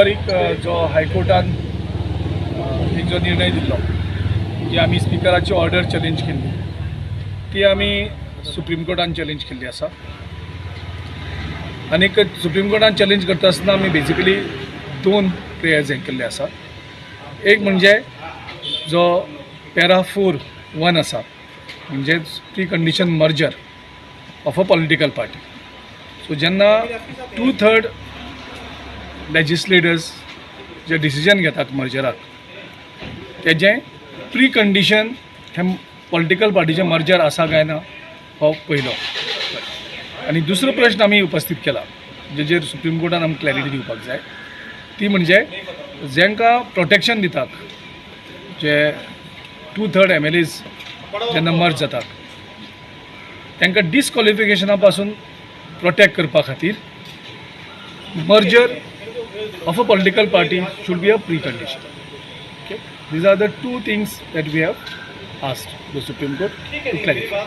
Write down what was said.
जानेवारीक जो हायकोर्टान एक जो निर्णय दिल्लो की आमी स्पिकराची ऑर्डर चॅलेंज केल्ली, ती आमी सुप्रीम कोर्टान चॅलेंज केल्ली आसा. आनीक सुप्रीम कोर्टान चॅलेंज करता आसतना आमी बेजिकली दोन प्रेयर्स हें केल्ले आसा. एक म्हणजे जो पॅरा 4(1) आसा, म्हणजेच pre condition merger of a political party. So जेन्ना टू थर्ड लेजिस्लेटर्स जे डिसिजन घेतात मर्जराक, तेजें प्री कंडिशन हें पॉलिटिकल पार्टीचें मर्जर आसा काय ना, हो पयलो. आनी दुसरो प्रश्न आमी उपस्थीत केला, जेजेर सुप्रीम कोर्टान आमकां क्लॅरिटी दिवपाक जाय, ती म्हणजे जेंकां प्रोटेक्शन दितात, जे टू थर्ड एमएलएज जेन्ना मर्ज जातात, तांकां डिसक्वॉलिफिकेशना पासून प्रोटेक्ट करपा खातीर merger of a political party should be a precondition. Okay? These are the two things that we have asked the Supreme Court to clarify.